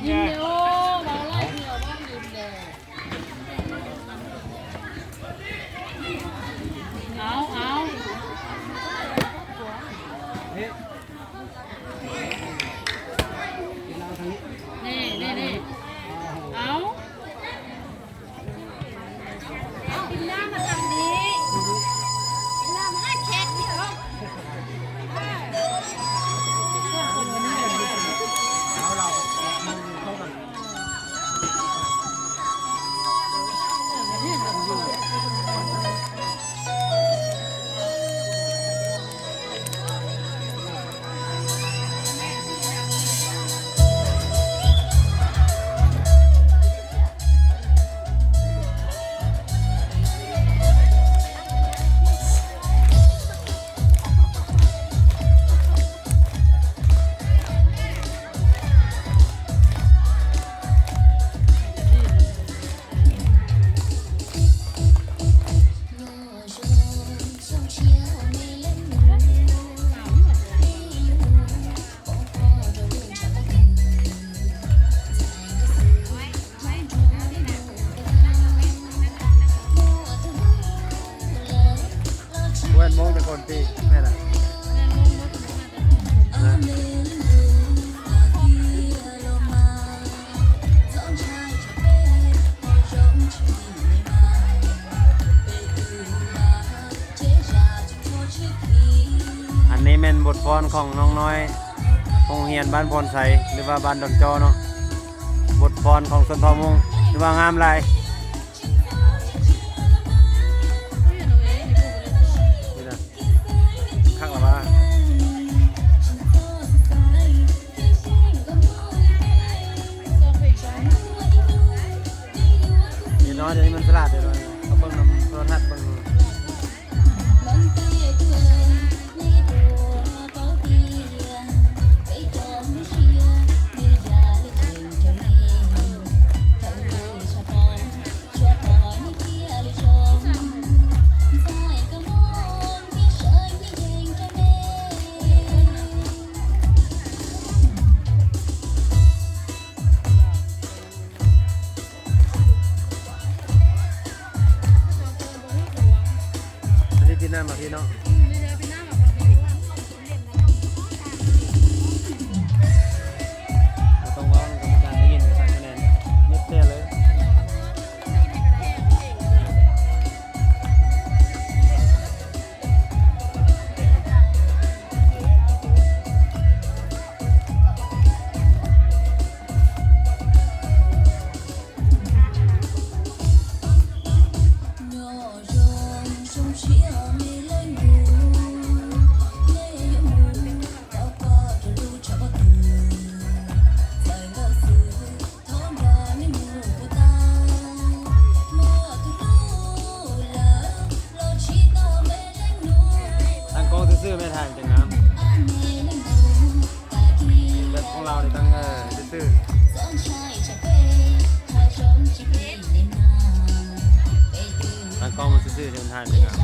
ເອົາ ເອົາ ນີ້ ນີ້ ນີ້ ເອົາ ເອົາ ກິນນ້ຳມາທາງນີ້ ກິນນ້ຳໃຫ້ແຂກເດີ. ແປດໂມງແຕ່ກ່ອນປີ ແມ່ນລະ. ອັນນີ້ແມ່ນບົດຟ້ອນຂອງນ້ອງນ້ອຍ ໂຮງຮຽນບ້ານພອນໄຊ ຫຼືວ່າບ້ານດອນຈໍເນາະ. ບົດຟ້ອນຂອງຊົນເຜົ່າມົ້ງ ຖືວ່າງາມຫຼາຍ. ນີ້ນະ ຄັກລະວ່າ ເດັກນ້ອຍດຽວນີ້ມັນສະຫຼາດເດ້ ເຮົາເບິ່ງນຳໂທລະທັດເບິ່ງ. ອັນນີ້ພີ່ນ້ຳມາພີ່ເນາະ ບໍ່ຕ້ອງເວົ້ານຳກຳມະການ ໄດ້ຍິນກະຕັດຄະແນນ ເມັດແທ້ເລີຍ. ຕັ້ງກ້ອງຊື່ໆ ແມ່ ຖ່າຍມັນຈະງາມ. ແບບຂອງລາວນີ້ຕັ້ງ ເອີ ຊື່ໆ. ຕັ້ງກ້ອງມັນຊື່ໆ ມັນຖ່າຍມັນຈະງາມ.